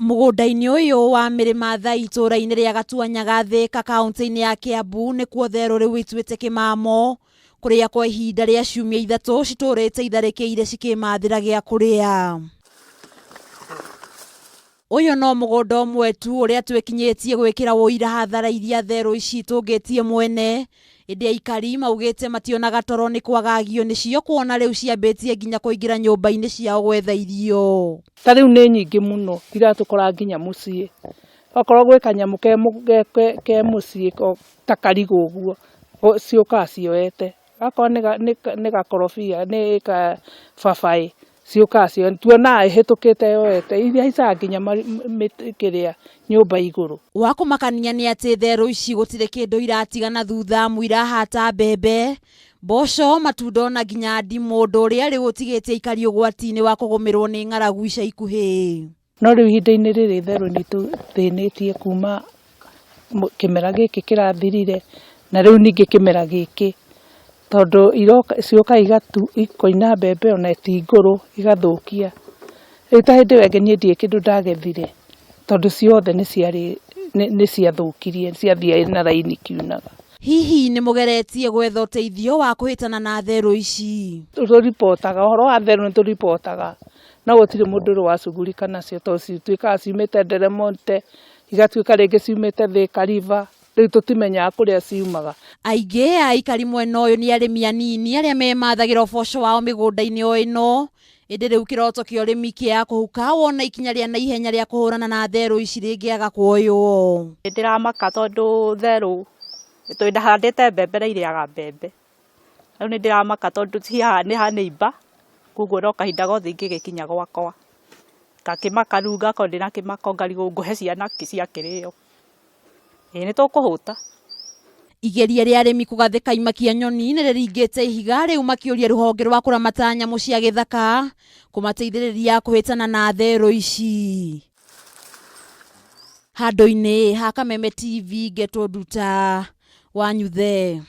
Mũgũnda-inĩ ũyũ wa Mĩrĩmathai itũũra-inĩ rĩa Gatuanyaga Thĩka kaũntĩ-inĩ ya Kĩambu nĩkuo therũ rĩu ituĩte kĩmamo kũrĩa kwa ihinda rĩa ciumia ithatũ citũrĩte itharĩkĩire cikĩmathĩra gĩa kũrĩa. Ũyũ no mũgũnda ũmwe tu ũrĩa twĩkinyĩtie gwĩkĩra ũira hathara iria therũ ici itũngĩtie mwene, ĩndĩ aikari maugĩte mationaga toro nĩ kwagagio nĩcio kuona rĩu ciambĩtie nginya kũingĩra nyũmba-inĩ ciao gwetha irio. Ta rĩu nĩ nyingĩ mũno iratũkora nginya mũciĩ, okorwo gwĩ kanyamũ ke mũciĩ ta karigũ ũguo, ciũkaga cioete, akorwo nĩ gakorobia nĩ kababaĩ ciũkaga cioete, tuonaga ĩhĩtũkĩte yoete, ihaicaga nginya kĩrĩa nyũmba igũrũ. Wa kũmakania nĩ atĩ therũ ici gũtirĩ kĩndũ iratiga na thutha amu irahata mbembe, mboco, matunda ona nginya ndimũ, ũndũ ũrĩa rĩu ũtigĩte aikari ũgwati-inĩ wa kũgũmĩrwo nĩ ng'aragu ica ikuhĩ. No rĩu ihinda-inĩ rĩrĩ therũ nĩ itũthĩnĩtie kuma kĩmera gĩkĩ kĩrathirire na rĩu ningĩ kĩmera gĩkĩ, tondũ ciũkaga ikoina mbembe ona ti ngũrũ igathũkia. Rĩu ta hĩndĩ ĩyo ĩngĩ niĩ ndirĩ kĩndũ ndagethire tondũ ciothe nĩ ciathũkirie ciathiĩ na raini ikiunaga. Hihi nĩ mũgeretie gwetha ũteithio wa kũhĩtana na therũ ici? Tũribotaga, ũhoro wa therũ nĩ tũribotaga no gũtirĩ mũndũ ũrĩ wacugurika nacio tondũ cituĩkaga ciumĩte Nderemonte, igatuĩka rĩngĩ ciumĩte Thika River, rĩu tũtimenyaga kũrĩa ciumaga. Aingĩ a aikari mwena ũyũ nĩ arĩmi anini arĩa memathagĩra ũboco wao mĩgũnda-inĩ o ĩno, ĩndĩ rĩu kĩroto kĩa ũrĩmi kĩa kũhuka wona ikinya rĩa naihenya rĩa kũhũrana na therũ ici rĩngĩaga kuoywo. Nĩndĩramaka tondũ therũ ndahandĩte mbembe na irĩaga mbembe. Rĩu nĩ ndĩramaka tondũ ci haha nĩ ha neighbour, koguo no kahinda gothe ingĩgĩkinya gwakwa. Ngakĩmaka rĩu ngakorwo ndĩna kĩmako ngarigwo ngũhe ciana kĩ cia kĩrĩo. Ĩĩ nĩ tũkũhũta. Igeria rĩa arĩmi kũgathĩka imakia nyoni nĩ rĩringĩte ihiga rĩu makĩũria rũhonge rwa kũramata nyamũ cia gĩthaka kũmateithĩrĩria kũhĩtana na therũ ici. Handũ-inĩ ha Kameme TV ngetwo Nduta wa Nyuthe.